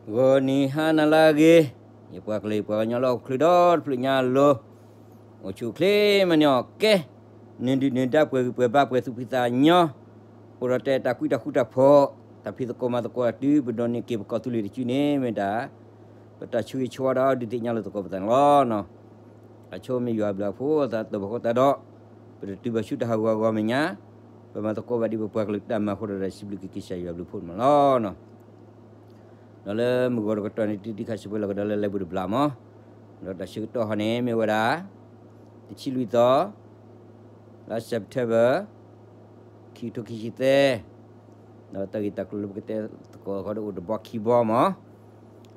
ဂီၤနံၤဟါနၤလၢအဂ့ၤ, ယပှၤကလုာ်ယပှၤကညီလၢဟီၣ်ခိၣ်ချၢဒီတဖျၢၣ်ညါအလိၤ, အိၣ်ဆူၣ်အိၣ်ချ့မၤန့ၢ်အီၣ်ကဲ, နဒုၣ်နဒါပှဲၤဂံၢ်ပှဲၤဘါပှဲၤသူၣ်ဖှံသးညီ, အိၣ်ဒီးတဲတၢ်ကွံတၢ်ဃူတၢ်ဖိး, တၢ်ဖံးသကိးမၤသကိးတုၤပဒိးန့ၢ်က့ၤပကီၢ်သူလ့ၤတစုန့ၣ် မ့ၢ်ဒၣ် ပတၢ်ဆၢဂ့ၤဆၢဝါဒီးဒုးသ့ၣ်ညါလိာ်သကိးပသးန့ၣ်လီၤ. အဆိမ့ၢ်ယွၤအဘျုးအဖှိၣ်အသးတဘၣ်ဃိသတးဒီး, ပတတုၤဘၣ်ဆူတၢ်ဟးဂူာ်ဟးဂီၤမဲာ်ညါ, ပမၤသကိးဘၣ်ဒ်ပပှၤကလုာ်တၢ်မၤအဃိဒီး စံးဘျုးက့ၤကစၢ်ယွၤအဘျုးအဖှိၣ်န့ၣ်လီၤ. ဒီးလၢမုၢ်ဂီၤတကတီၢ်န့ၣ် တံၤတံၤခါဆၢပှဲၤလီၤကဒီးလၢလဲၤဘူၣ်တဘျီမး, ဒီးတၢ်ဆၢကတီၢ်ဟီန့ၣ် မ့ၢ်ဝဲဒၣ် တဆံလွံၢ်သီ လါ September ခံကထိခံဆံသၢ, ဒီးတၢ်ဂ့ၢ်တၢ်ကျိၤလၢပကတဲသကိးဃီဒီးအိၣ်တဘီခံဘီမး,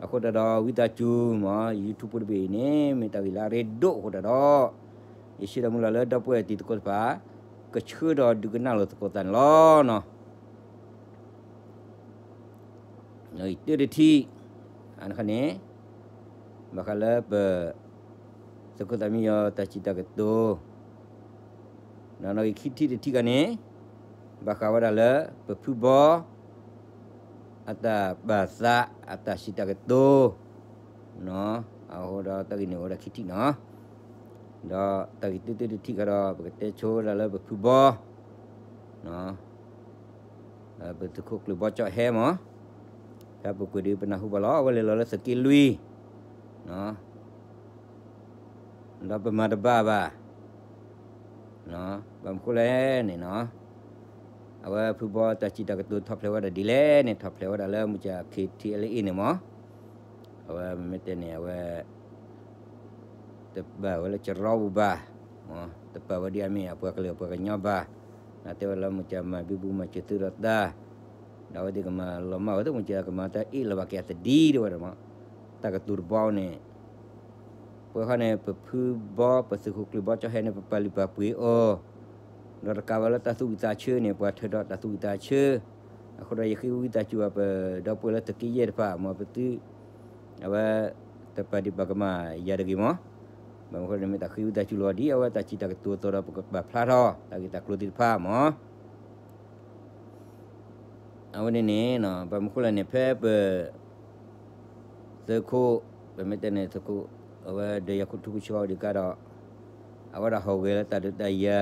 အဃိသတးဒီးဝံသးစူၤမး YouTube ဖိတဘ့ၣ်အံၤန့ၣ် မ့ၢ်တၢ်ဂ့ၢ်လၢအရ့ဒိၣ်အဃိသတးဒီး, ယဆၢဒီးမုၢ်လၢ်လၢဒီပုၢ်ဝဲၢ်တံၤသကိးတဖၣ် ကဆှၢဒီးဒုးကနၣ်လိာ်သကိးသးန့ၣ်လီၤ. နီၣ်ဂံၢ်တၢတထံၣ်, အန့ၣ်, ဘၣ်ဃးလၢပ သုးခိၣ်သးမံယီၤတၢ်စံးတၢ်ကတိၤ, နီၣ်ဂံၢ်ခံထံၣ်တထံၣ်ခါန့ၣ်, ဘၣ်ဃးဝဲဒၣ်လၢ ပဖုဘီ အတၢ်ပာ်သး အတၢ်စံးတၢ်ကတိၤ, အဃိဒီးတၢ်ဂ့ၢ်န့ၣ်အိၣ်ဝဲဒၣ်ခံထံၣ်နီၤ, ဒီးတၢ်ဂ့ၢ်တၢတထံၣ်ခါဒီး ပကတဲဆိဝဲဒၣ်လၢပဖုဘီ ပသုးခိၣ်ကျၢၢ်ဘီကၠီၣ်ဟဲမး, ဖဲပူၤကွံာ်ဒီးပနၢ်ဟူဘၣ်လီၤ အဝဲလဲၤလီၤလၢသုးက့လွံၢ်, ဒီးပမၤတဘၣ်ဘၣ်, ဘၣ်မနုၤဃိလဲၣ်န့ၣ်နီၤ, အဝဲဖုဘီတၢ်စံးတၢ်ကတိၤထီၣ်ဖျဲးဝဲဒၣ်ဒ်လဲၣ်န့ၣ် ထီၣ်ဖျဲးဝဲဒၣ်လၢမုၢ်ကၢ် K T L A န့ၣ်မး, အဝဲမ့မ့ၢ်တဲန့ၣ် အဝဲ တပာ်ဝဲလၢကရီပူၤဘၣ်, တပာ်ဝဲဒ်အမ့ၢ်အပှၤကလုာ်အပှၤကညီဘၣ်, နတဲဝဲလၢမုၢ်ကၢ်မၤဘံဘူမၤစၢၤသုဒီးတၢ်, ဒီးအဝဲသ့ၣ်ကမၤလီၤမၢ်ဝဲသ့ၣ် မုၢ်ကၢ်ကမၤတၢ်အ့ၣ်လီၤဘၣ်က့ၤအသဒံဒ်ဝဲဒၣ်မး, တၢ်ကတိၤတဘီန့ၣ်, ပှၤဃီန့ၣ် ပဖုဘီပသုးခိၣ်ကျၢၢ်ဘီကၠီၣ်ဟဲန့ၣ် ပပာ်လုၢ်ပာ်ပှ့ၤအီၤ, ဒီးတကးဘၣ်လၢတၢ်သူၣ်ဝံၣ်သးဆၢန့ၣ် ပှၤထၢဒီးတၢ်သူၣ်ဝံၣ်သးဆၢ, အဃိဒီးယဃ့ဝံသးစူၤဘၣ်ပဒီပုၢ်ဝဲၢ်လၢသုးက့ယဲၢ်တဖၣ် မ်ပသု အဝဲ တပာ်ဒံးပာ်ကမၣ်ယၤတဂ့ၤမး, ဘၣ်မနုၤဃိန့ၣ်မ့ၢ်တၢ်ဃ့ဝံသးစူၤလီၤ ဒ်အဝဲတၢ်စံးတၢ်ကတိၤအသိးဒီးပကပာ်ဖျါထီၣ် တၢ်ဂ့ၢ်တၢ်ကျိၤသ့ၣ်တဖၣ်မး အဝဲန့ၣ်န့ၣ် ဘၣ်မနုၤဃိလဲၣ်န့ၣ် ဖဲပ သုးခိၣ် ပမ့ၢ်တဲန့ၣ် သုးခိၣ် အဝဲဒီးယၤခိၣ်ထူကဆှီဒံးကါဒီး အဝဲဒၣ်ဟီၣ်ဂဲၤလၢတၢ်ဒုးတၢ်ယၤ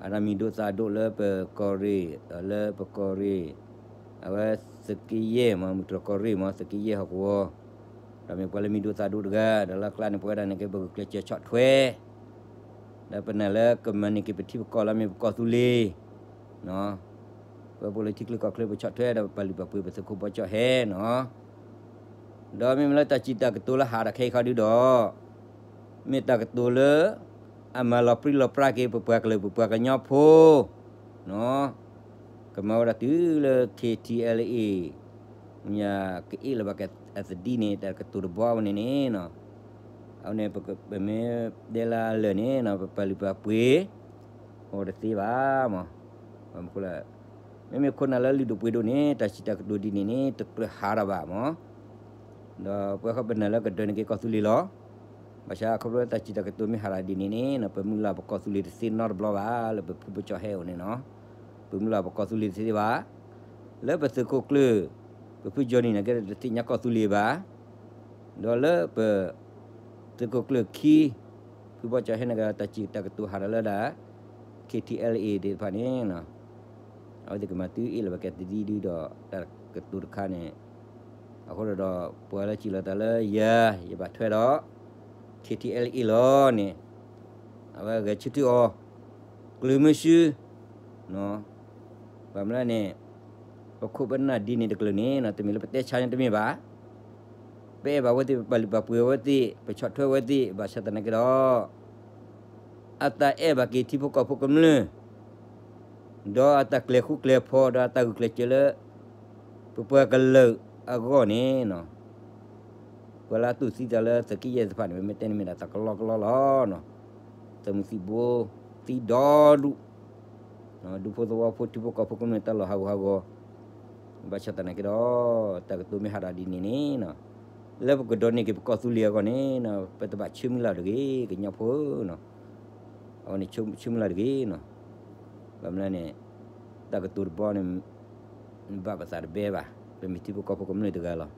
အတၢ်မံၤဒိၣ်သၣ်ဒိၣ်လၢပကီၢ်ရ့ၣ် ဒီးလၢပကီၢ်ရ့ၣ် အဝဲသုးက့ယဲၢ်မး မုၢ်တြီၢ်ကီၢ်ရ့ၣ်မး သုးက့ယဲၢ်ဟီၣ်ကဝီၤ ဒီးမ့ၢ်ပှၤလၢမံၤဒိၣ်သၣ်ဒိၣ်တဂၤ ဒီးလၢအကျါန့ၣ် ပဝဲဒၣ်န့ၣ်က့ၤပဂုာ်ကျဲးစၢးဆီၣ်ထွဲ ဒီးပနာ်လၢကမၤန့ၢ်က့ၤပထံပကီၢ်လၢမ့ၢ်ပကီၢ်သူလ့ၤ ပဝဲပအိၣ်လၢထံချၢကီၢ်ချၢပဆီၣ်ထွဲဒီးပပာ်လုၢ်ပာ်ပှ့ၤပသုးခိၣ်ဘီကၠီၣ်ဟဲနီၤ ဒီးမ့မ့ၢ်လၢတၢ်စံးတၢ်ကတိၤလၢဟးဒီးခဲအံၤခီဒုဒီး မ့ၢ်တၢ်ကတိၤလၢ အမၤလီၤပြံလီၤပြါက့ၤပပှၤကလုာ်ပပှၤကညီဖိ ကမၤဝဲဒၣ်တုၤလၢ K T L A မ့ၢ်ကအ့ၣ်လီၤဘၣ်က့ၤအသဒံန့ၣ် တၢ်ကတိၤတဘီဝဲန့ၣ်န့ၣ် အဝဲန့ၣ် ပမ့ၢ်တဲလၢအလၢာ်န့ၣ် ပပာ်လုၢ်ပာ်ပှ့ၤ အိၣ်တသ့ဘၣ်မး ဘၣ်မနုၤဃိလဲၣ် မ့မ့ၢ်ခိၣ်နၢ်လၢလုၢ်ဒိၣ်ပှ့ၤဒိၣ်န့ၣ် တၢ်စံးတၢ်ကတိၤဒ်န့ၣ်န့ၣ် တကြၢးဟးထီၣ်ဘၣ်မး ဒီးပဝဲခီပနၢ်လၢကဒၢန့ၢ်က့ၤကီၢ်သူလ့ၤလီၤ ဘၣ်ဆၣ်ခီဖျိတၢ်စံးတၢ်ကတိၤမ့ၢ်ဟးထီၣ်ဒ်န့ၣ်န့ၣ် ပမုၢ်လၢ်ပကီၢ်သူလ့ၤတသ့နီတဘျီဘၣ် လၢပဖုဘီကၠီၣ်ဟဲအိၣ်န့ၣ်နီၤ ပမုၢ်လၢ်ပကီၢ်သူလ့ၤတသ့ဘၣ် လၢပသုးခိၣ်ကျၢၢ် ပဖုကၠီၣ်နံၣ်န့ၣ်ကဲတသ့ၣ်ညါကီၢ်သူလ့ၤဘၣ် ဒီးလၢပ သုးခိၣ်ကျၢၢ်ခံ ဖုဘီကၠီၣ်ဟဲန့ၣ်ကတၢ်စံးတၢ်ကတိၤဟးထီၣ်လၢဒၣ် K T L A သ့ၣ်တဖၣ်န့ၣ် အဝဲသ့ၣ်ကမၤတုၤအ့ၣ်လီၤဘၣ်က့ၤသဒံဒုဒီးတၢ်ကတိၤတခါန့ၣ် အဃိဒီးပှၤလၢစံးလီၤသးလၢယၤ ယဘၣ်ထွဲဒီး K T L A လီၤန့ၣ် အဝဲဂဲၤဆၢထၢၣ်အီၤ ကျၢၤမုဆူ ဘၣ်မနုၤလဲၣ်န့ၣ် ပခိၣ်ပနၢ်ဒ်န့ၣ်တကလုာ်န့ၣ် တမ့ၢ်လၢပတဲဆါန့ၣ်တမ့ၢ်ဘၣ် ပအဲၣ်ဘၣ်ဝဲသ့ၣ် ပပာ်လုၢ်ပာ်ပှ့ၤဝဲသ့ၣ် ပဆီၣ်ထွဲဝဲသ့ၣ် ဘၣ်ဆၣ်သနာ်က့ဒီး အတၢ်အဲၣ်ဘၣ်က့ၤထံဖိကီၢ်ဖိကမျၢၢ် ဒီးအတၢ်ကျဲၤဃူကျဲၤဖိး ဒီးအတၢ်ဂုာ်ကျဲးစၢးလၢ ပပှၤကလုာ်အဂီၢ်န့ၣ် ပှၤလၢအတူၢ်သံသးလၢသုးက့ယဲၢ်သ့ၣ်တဖၣ်န့ၣ် မ့မ့ၢ်တဲန့ၣ်မ့ၢ်ဒၣ်တၢ်ကလီကလီလီၤ. သုးမုၢ်သံၣ်ဘိ သံဒီဒူၣ် ဒူဖိသဝီဖိထံဖိကီၢ်ဖိကမျၢၢ်တၢ်လီၢ်ဟးဂူာ်ဟးဂီၤ ဘၣ်ဆၣ်သနာ်က့ဒီး တၢ်ကတိၤမ့ၢ်ဟးထီၣ်ဒ်န့ၣ်န့ၣ် လၢပကဒိးန့ၢ်က့ၤပကီၢ်သူလ့ၤအဂီၢ်န့ၣ် ပတဘၣ်ဆၢမုၢ်လၢ်တဂ့ၤ ကညီဖိဧၢ အဝဲန့ၣ်ဆၢမုၢ်လၢ်တဂ့ၤ ဘၣ်မနုၤလဲၣ်န့ၣ် တၢ်ကတိၤတဘီန့ၣ် ဘၣ်ပသးတဘဲဘၣ် ပမ့ၢ်ထံဖိကီၢ်ဖိကမျၢၢ်တဂၤလီၤ.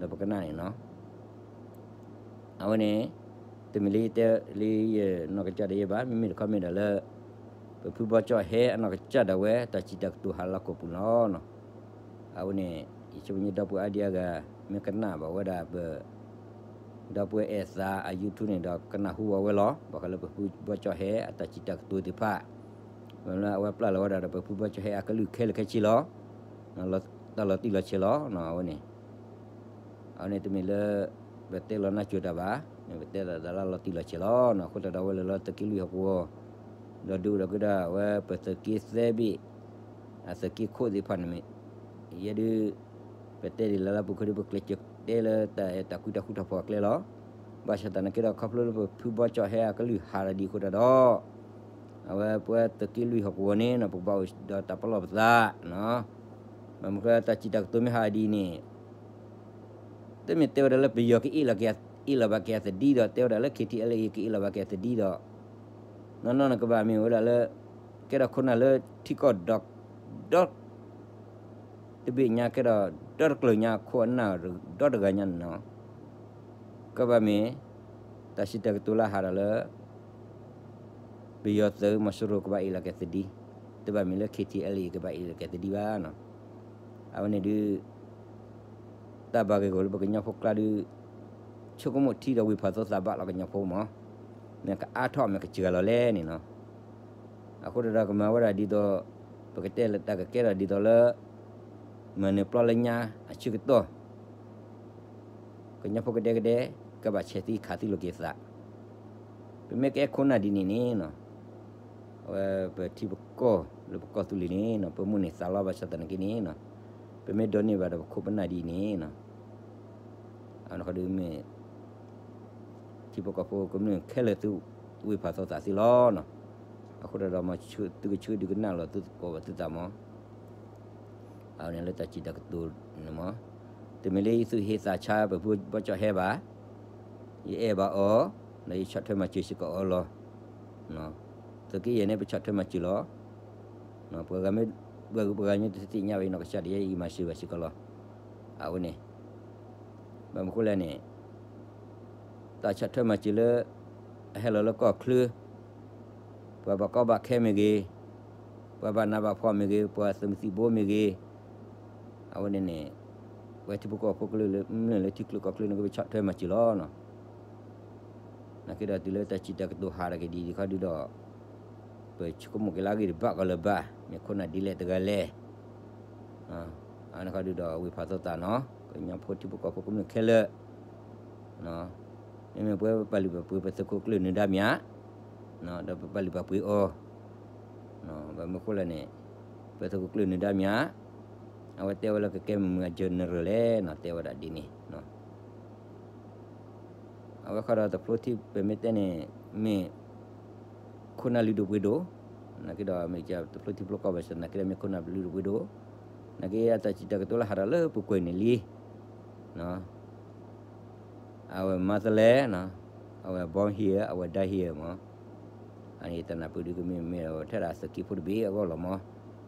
ဒီးပကနၣ်န့ၣ်နီၤ. အဝဲန့ၣ် တမ့ၢ်လၢယတဲလၢယနီၢ်ကစၢ်ဒၣ်ယဲဘၣ်, မ့မ့ၢ်တခီမ့ၢ်ဒၣ်လၢ ပဖုဘီကၠီၣ်ဟဲအနီၢ်ကစၢ်ဒၣ်ဝဲ တၢ်စံးတၢ်ကတိၤဟးလၢဟီၣ်ခိၣ်ပူၤလီၤ. အဝဲန့ၣ် ယဆိကမိၣ်ဒီပုၢ်ဝဲၢ်အါဒံအါဂၤ မ့ၢ်ကနၣ်ဘၣ်ဝဲဒၣ်ပ ဒီပုၢ်ဝဲၢ်အဲၣ်သးအ YouTube န့ၣ်ဒီး ကနၢ်ဟူဘၣ်ဝဲလီၤ. ဘၣ်ဃးလၢပဖုဘီကၠီၣ်ဟဲအတၢ်စံးတၢ်ကတိၤသ့ၣ်တဖၣ် မ့ၢ်လၢအဝဲပျၢ်လီၤဝဲဒၣ်ဒီးပဖုဘီကၠီၣ်ဟဲအကလုၢ်ခဲလၢာ်ခဲဆ့လီၤ. တၢ်လီၤတံၢ်လီၤဆဲးလီၤ အဝဲန့ၣ် အဝဲန့ၣ်တမ့ၢ်လၢ ပတဲလီၤနၢ်စၢၤတၢ်ဘၣ်, မ့ၢ်ပတဲဒၣ်တၢ်လၢလီၤတံၢ်လီၤဆဲးလီၤ. အဃိသတးဒီးအဝဲလဲၤလၢသုးက့လွံၢ်ဟီၣ်ကဝီၤ ဒီးဒုးအိၣ်ဒီးကဒါဝဲပသုးက့သၢဘ့ၣ်, အသုးက့ခိၣ်သ့ၣ်တဖၣ်န့ၣ်မ့ၢ် ယဲဒုး ပတဲဒ်လဲၣ်လၢပူၤခီဒုး ပကျဲးစၢးတဲလၢတၢ်အဲၣ်တၢ်ကွံတၢ်ဃူတၢ်ဖိးအကျဲလီၤ. ဘၣ်ဆၣ်သနာ်က့ဒီး ခီဖျိလၢပဖုဘီကၠီၣ်ဟဲအကလုၢ်ဟးထီၣ်ဒ်အဃိသတးဒီး အဝဲပဝဲသုးက့လွံၢ်ဟီၣ်ကဝီၤန့ၣ်နီၤ ပကဘၣ်အိၣ်ဒီးတၢ်ပလီၢ်ပသးနီၤ. ဘၣ်မနုၤဃိလၢတၢ်စံးတၢ်ကတိၤမ့ၢ်ဟးဒ်အံၤန့ၣ် တမ့ၢ်တဲဝဲဒၣ်လၢပယီၤကအ့ၣ်လိာ်က့ၤ အ့ၣ်လိာ်ဘၣ်က့ၤအသဒံဒီး တဲဝဲဒၣ်လၢ ခ့ထံအ့လ့ၣ် ကအ့ၣ်လိာ်ဘၣ်က့ၤအသဒံဒီး နီၢ်နီၢ်န့ၣ်ကဘၣ်မ့ၢ်ဝဲဒၣ်လၢ ကဲထီၣ်ခိၣ်နၢ်လၢထံကီၢ်ဒီး ဒီတဘ့ၣ်ညါ ကဲထီၣ်ဒီတကျၢၤညါ ခိၣ်အနၢ်ဒီတဂၤညါန့ၣ်နီၤ. ကဘၣ်မ့ၢ် တၢ်စံးတၢ်ကတိၤလၢဟးဒီးလၢ ပယီၤသုးမီၤစိရိၤကဘၣ်အ့ၣ်လိာ်က့ၤသဒံ, တဘၣ်မ့ၢ်လၢ ခ့ထံအ့လ့ၣ် ကဘၣ်အ့ၣ်လိာ်က့ၤသဒံဘၣ်နီၤ. အဝဲန့ၣ်ဒုး တၢ်ဘၣ်ဂ့ၢ်ဂီၢ်လၢပကညီဖိကျါဒုး ဆိကမိၣ်ထံဒီးဝ့ၢ်ဖးသီသးဘၣ်လီၤကညီဖိမး, မ့ၢ်ကအါထီၣ်မ့ၢ်ကစှၤလီၤလဲၣ်န့ၣ်နီၤ. အဃိသတးဒီးကမၤဝဲဒၣ်ဒ်သိး ပကတဲလၢတၢ်ကကဲထီၣ်ဒ်သိးလၢ မၤနၢၤပျီလၢညါအဆၢကတီၢ် ကညီဖိကဒဲကဒဲ ကဘၣ်ဆဲးသံခးသံလိာ်က့ၤသး, ပမ့ၢ်ကဲခိၣ်နၢ်ဒ်န့ၣ်န့ၣ်နီၤ အဝဲပထံပကီၢ်လၢပကီၢ်သူလ့ၤန့ၣ်နီၤ ပမိၣ်န့ၢ်သးလီၤဘၣ်ဆၣ်သနာ်က့န့ၣ်နီၤ ပမ့ၢ်ဒိးန့ၢ်ဘၣ်ဒီးပခိၣ်ပနၢ်ဒ်အံၤန့ၣ်နီၤ အဝဲန့ၣ်ဃီဒုးမ့ၢ် ထံဖိကီၢ်ဖိကမျၢၢ်ခဲလၢာ်သုဝ့ၢ်ဖးသီသးသ့လီၤနီၤ. အဃိသတးဒီးမ့ၢ်သုကဆှၢဒုးကနၣ်လီၤသုသကိးဘၣ် သုသးမး အဝဲန့ၣ်လၢတၢ်စံးတၢ်ကတိၤန့ၣ်မး တမ့ၢ်လၢယသူၣ်ဟ့သးဆါပဖုဘီကၠီၣ်ဟဲဘၣ်, ယအဲၣ်ဘၣ်အီၤ ဒီးယဆီၣ်ထွဲမၤစၢၤစ့ၢ်ကီးအီၤလီၤ. သုးက့ယဲၢ်န့ၣ် ပဆီၣ်ထွဲမၤစၢၤလီၤ. ပှၤဂၤမ့ၢ် ပှၤဂုၤပှၤဂၤညီတသ့ၣ်ညါဘၣ် ယနီၢ်ကစၢ်ဒၣ်ယဲ ယမၤစၢၤဘၣ်စ့ၢ်ကီးလီၤ. အဝဲန့ၣ် ဘၣ်မနုၤဃိလဲၣ်န့ၣ် တၢ်ဆီၣ်ထွဲမၤစၢၤလၢ အဟဲလီၤလၢကီၢ်ချၢ ပှၤဘၣ်ကီဘၣ်ခဲမ့ၢ်ဂ့ၤ, ပှၤဘၣ်နးဘၣ်ဖှီၣ်မ့ၢ်ဂ့ၤ, ပှၤသုးမုၢ်သံၣ်ဘိမ့ၢ်ဂ့ၤ, အဝဲန့ၣ်န့ၣ် ပဝဲထံဖိကီၢ်ဖိကမျၢၢ်လၢ မ့ၢ်လၢထံချၢကီၢ်ချၢန့ၣ် ကဘၣ်ဆီၣ်ထွဲမၤစၢၤလီၤနီၤ. နာ်က့ဒီးတုၤလၢတၢ်စံးတၢ်ကတိၤဟးထီၣ်က့ၤဒ်အံၤခီဒုဒီး ပဆိကမိၣ်က့ၤလၢအဂ့ၢ်တဘၣ်ကီးလၢၤဘၣ်, မ့ၢ်ခိၣ်နၢ်ဒ်လဲၣ်တဂၤလဲၣ် အန့ၣ်ခီဒုဒီးဝ့ၢ်ဖးသီသးနီၤ, ကညီဖိထံဖိကီၢ်ဖိကမျၢၢ်ခဲလၢာ် မ့မ့ၢ်ပဝဲပပာ်လုၢ်ပာ်ပှ့ၤပသုးခိၣ်ကျၢၢ်နၢၤဒါမၠး, ဒီးပပာ်လုၢ်ပာ်ပှ့ၤအီၤ, ဘၣ်မနုၤဃိလဲၣ်န့ၣ် ပသုးခိၣ်ကျၢၢ်နၢၤဒါမၠး, အဝဲတဲဝဲလၢကကဲမုၢ်မုၢ်အ general လဲၣ်နီၤ, တဲဝဲဒၣ်ဒ်န့ၣ် အဝဲခီဒီးတဖျိထံ ပမ့ၢ်တဲန့ၣ် မ့ၢ် ခိၣ်နၢ်လုၢ်ဒိၣ်ပှ့ၤဒိၣ်, နာ်က့ဒီးမ့ၢ်တဖျိထံဖျိကီၢ်ဘၣ်ဆၣ်သနာ်က့ဒီး မ့ၢ်ခိၣ်နၢ်လုၢ်ဒိၣ်ပှ့ၤဒိၣ်, နာ်က့အတၢ်စံးတၢ်ကတိၤလၢဟးထီၣ်လၢပူၤကွံာ်န့ၣ်လံ, အဝဲမၤသလဲ, အဝဲ born here အဝဲ die here မး, အန့ၣ်တနၢ်ပၢၢ်ဒုးကမ့ၢ်မ့ၢ်ထဲဒၣ်သုးက့ဖိတဘ့ၣ်အဂီၢ်လီၤမး,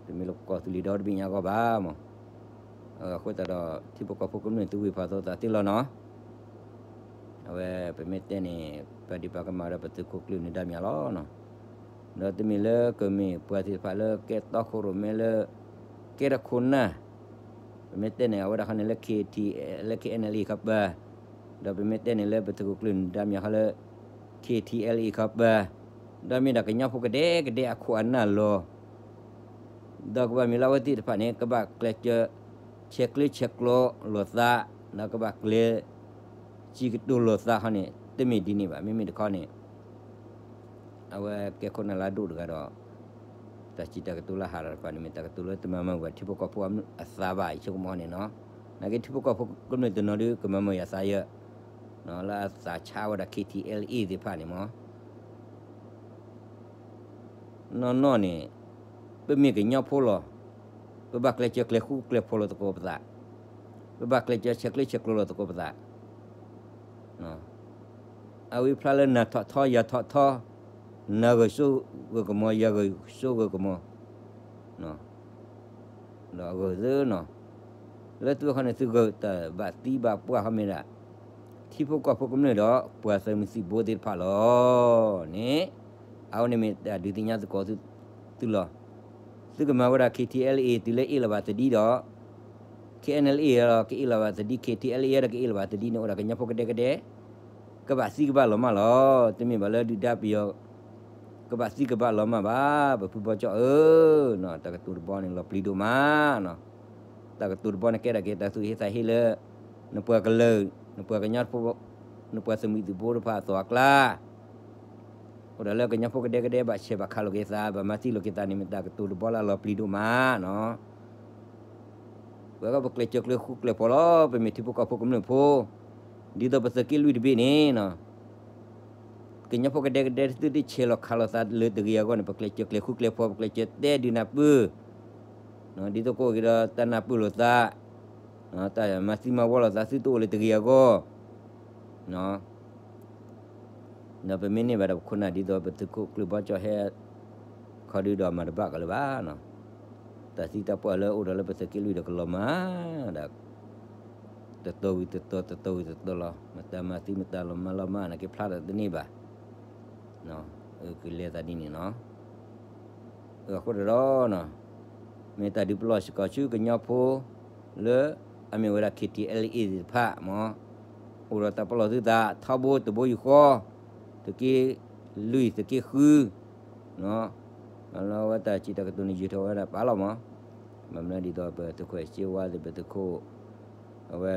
တမ့ၢ်လၢကီၢ်သူလ့ၤဒီတဘ့ၣ်ညါအဂီၢ်ဘၣ်မး, အဃိသတးဒီး ထံဖိကီၢ်ဖိကမျၢၢ်သုဝ့ၢ်ဖးသီသးသ့လီၤနီၤ အဝဲပမ့ၢ်တဲန့ၣ် ပဒုးပာ်ကမၣ်ဒီးပသုးခိၣ်ကျၢၢ်နၢၤဒါမၠးလီၤနီၤ, ဒီးတမ့ၢ်လၢကမ့ၢ်ပှၤသ့ၣ်တဖၣ်လၢကဲတီခိၣ်ရိၣ်မဲလၢ ကဲထီၣ်ခိၣ်နၢ်, ပမ့ၢ်တဲန့ၣ် အဝဲဒၣ်ခီန့ၣ်လၢ KT လၢ KNLA ခီပၤ, ဒီးပမ့ၢ်တဲန့ၣ်လၢပသုးခိၣ်ကျၢၢ်နၢၤဒါမၠးခီလၢ KTLA ခီပၤ, ဒီးမ့ၢ်ဒၣ်ကညီဖိကဒဲကဒဲအခိၣ်အနၢ်လီၤ ဒီးကဘၣ်မ့ၢ်လၢအဝဲသ့ၣ်တဖၣ်န့ၣ် ကဘၣ်ကျဲးစၢး ဆဲးကျၢဆဲးကျိးလိာ်သး, ဒီးကဘၣ်ကျဲးစံးကတိၤလိာ်သးခီန့ၣ် တမ့ၢ်ဒ်န့ၣ်ဘၣ်. မ့မ့ၢ်တခီန့ၣ် အဝဲကဲခိၣ်နၢ်လၢအဒိၣ်တဂၤဒီး တၢ်စံးတၢ်ကတိၤလၢဟးထီၣ်တဖၣ်န့ၣ် မ့ၢ်တၢ်ကတိၤလၢတမၤမုာ်ဘၣ်ထံဖိကီၢ်ဖိအသးဘၣ် ယဆိကမိၣ်န့ၣ်နီၤ. နာ်က့ထံဖိကီၢ်ဖိကမျၢၢ်တနီၤဒုး ကမၤမုာ်ယသးယၢၢ် လၢအသးဆါဝဲဒၣ် KTLA သ့ၣ်တဖၣ်န့ၣ်မး နီၢ်နီၢ်န့ၣ် ပမ့ၢ်ကညီဖိလီၤ. ပဘၣ်ကျဲးစၢးကျဲးဃူကျဲးဖိးလိာ်သကိးပသး, ပဘၣ်ကျဲးစၢးဆဲးကျၢဆဲးကျိးလိာ်သကိးပသး. အဝံၤဖျါလၢနၤထီၣ်ထီယၤထီၣ်ထီ, နၤဂၢၢ်စိဂၢၢ်ကမီၤ ယၤဂၢၢ်စိဂၢၢ်ကမီၤ, ဒီးအဂၢၢ်သၢနီၤ, လၢသုဝဲခီန့ၣ် သုဂုာ်တၢ်ဘၣ်သံဘၣ်ပှၢ်ခီမ့ၢ်ဒၣ် ထံဖိကီၢ်ဖိကမျၢၢ်ဒီးပှၤသုးမုၢ်သံၣ်ဘိသ့ၣ်တဖၣ်လီၤန့ၣ်, အဝဲန့ၣ်မ့ၢ်တၢ်ဒုးသ့ၣ်ညါသကိးသုလီၤ. သုကမၤဝဲဒၣ် KTLA တုၤလၢအ့ၣ်လိာ်ဘၣ်သဒံဒီး KNLA ဒီးကအ့ၣ်လိာ်ဘၣ်သဒံ KTLA ဒီးကအ့ၣ်လိာ်ဘၣ်သဒံန့ၣ် အိၣ်ဒၣ်ကညီဖိကဒဲကဒဲ ကဘၣ်သံကဘၣ်လီၤမၢ်လီၤ. တမ့ၢ်ဘၣ်လၢဒုၣ်ဒါပယီၤ ကဘၣ်သံကဘၣ်လီၤမၢ်ဘၣ် ပဖုဘီကၠီၣ်ဧၢ, တၢ်ကတိၤတဘီန့ၣ် လီၤပျံၤဒိၣ်မးနီၤ. တၢ်ကတိၤတဘီန့ၣ် ကဲထီၣ်က့ၤတၢ်သူၣ်ဟ့သးဟ့လၢ နပှၤကလုာ် နပှၤကညီဖိ နပှၤသုးမုၢ်သံၣ်ဘိတဖၣ်အသိးအကျါ အိၣ်ဒီးလၢကညီဖိကဒဲကဒဲ ဘၣ်ဆဲးဘၣ်ခးလိာ်က့ၤသး ဘၣ်မၤသံလိာ်က့ၤသးန့ၣ် မ့ၢ်တၢ်ကတိၤတဘီလၢအလီၤပျံၤဒိၣ်မးနီၤ. ပဝဲကီၢ်ပကျဲးစၢးကျဲးဃူကျဲးဖိးလီၤ. ပမ့ၢ်ထံဖိကီၢ်ဖိကမျၢၢ်ဖိ ဒ်သိးပသုးက့လွံၢ်တဘ့ၣ်န့ၣ်နီၤ, ကညီဖိကဒဲကဒဲ သုတဆဲးလီၤခးလိာ်သးလၢတဂ့ၤအဂီၢ်န့ၣ် ပကျဲးစၢးကျဲးဃူကျဲးဖိး ပကျဲးစၢးတဲဒုးနၢ်ပၢၢ် ဒ်သိးကအိၣ်က့ၤဒီးတၢ်နၢ်ပၢၢ်လိာ်သး, တၢ်မၤသံမၤဝီလိာ်သး သုတအိၣ်လၢတဂ့ၤအဂီၢ် ဒီးပမ့ၢ်န့ၢ်ဘၣ်ဒီးပခိၣ်နၢ်ဒ်သိး ပသုးခိၣ်ကျၢၢ်ဘီကၠီၣ်ဟဲ ခီဒုဒီးမၤတဘၣ်ကလၢၤဘၣ်နီၤ. တၢ်သံတၢ်ပှၢ်လၢအိၣ်ဒီးလၢပသုးက့လွံၢ်ဒီးကလီၤမၢ်ဒၣ် တတီၤဝံၤတတီၤ တတီၤဝံၤတတီၤလီၤ. မတၤမၤသံမတၤလီၤမၢ်လီၤမၢ်န့ၣ် က့ၤဖျါထီၣ်တန့ၢ်ဘၣ်. ကလဲၤသးဒ်န့ၣ်နီၤ. အဃိဒီး မ့ၢ်တၢ်ဒုးပလီၢ်စ့ၢ်ကီးဆူကညီဖိ လၢအမ့ၢ်ဝဲဒၣ် KTLA သ့ၣ်တဖၣ်မ့ၢ် အိၣ်ဒီးတၢ်ပလီၢ်သုသး ထီဘိတဘိယူၢ်ဃီ သုးက့လွံၢ် သုးက့ဃု လၢအဝဲတၢ်စံးတၢ်ကတိၤန့ၣ် ယုာ်ထီၣ်ဝဲဒၣ်ပာ်လီၤမး, ဘၣ်မနုၤဒ်သိး ပသုးခိၣ်အဲၣ်စ့ဝါသ့ၣ် ပသုးခိၣ် အဝဲ